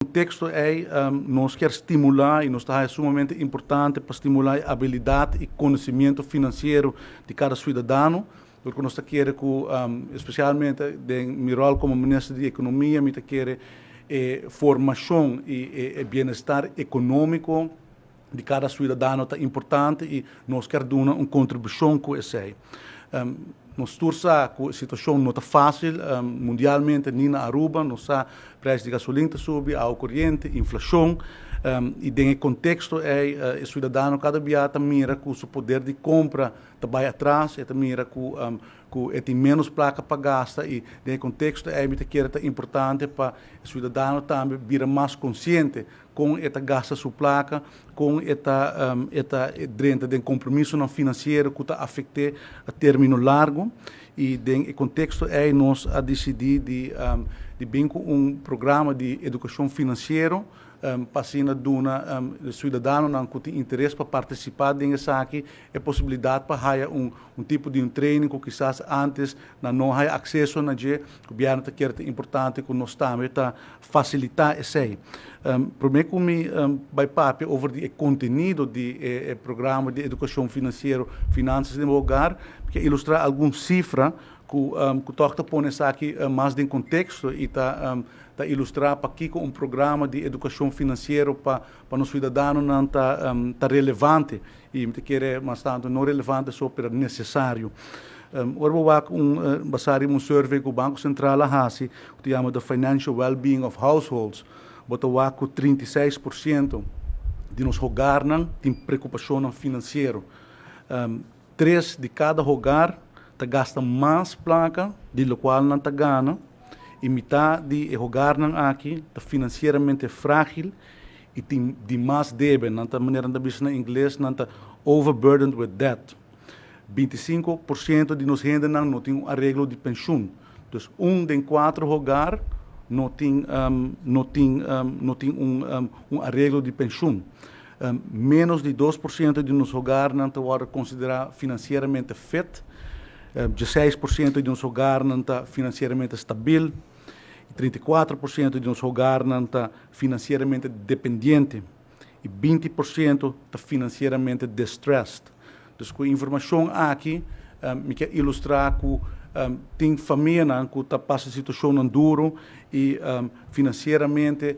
Contexto ey nos kier stimula y nos ta sumamente importante pa stimula e habilidad y conocimento financiero di cada ciudadano, pasobra nos kier cu, especialmente den mi rol como minister di Economia, mi kier formacion y bienestar economico di cada ciudadano ta importante y nos kier duna un contribucion cu esey. Nos tur sa cu e situacion no ta facil mundialmente ni na Aruba. Nos sa prijs di gasolin ta subi, awa, coriente, inflacion, y den e contexto ey e ciudadano cada dia ta mira cu su poder di compra ta bay atras, e ta mira cu e tin menos placa pa gasta, y den e contexto ey mi ta kere ta importante pa e ciudadano tambe bira mas consciente con e ta gasta su placa, con e ta drenta den compromiso financiero cu ta afecta a termino largo. Y den e contexto ey nos a dicidi di bin cu un programa di educacion financiero pa asina duna ciudadano cu tin interes pa participa den esaki e posibilidad pa haya un tipo di un training cu kisas antes nan no haya acceso na dje. Gobierno ta kere importante cu nos tambe ta facilita esey. Prome cu mi bay papia over di contenido di programa di educacion financiero Finanzas den Hogar, kier ilustra algun cifra cu ta pone esaki mas den contexto y ta ilustra pakico un programa di educacion financiero pa nos ciudadanonan ta relevante y mi kier mas tanto no relevante so, pero necesario. Ora bo wak un basa riba un survey cu Banco Central a hasi, cu ta yama The Financial Well-being of Households, bo ta wak cu 36% di nos hogarnan tin preocupacion financiero. 3 di cada hogar ta gasta mas placa di loke nan ta gana y mitar di hogarnan aki ta financieramente fragil y tin di mas debe, nan ta, manera nan ta bisa na ingles, nan ta overburdened with debt. 25% di nos hendenan no tin un areglo di pensioen. Dus 1 den 4 hogar no tin un areglo di pensioen. Menos di 2% di nos hogarnan ta considera financieramente fit. 16% di nos hogarnan ta financieramente stabil. 34% di nos hogarnan ta financieramente dependiente. Y 20% ta financieramente distressed. Dus cu e informacion aki, mi kier ilustra cu tin famia cu ta pasa situacion duro y financieramente.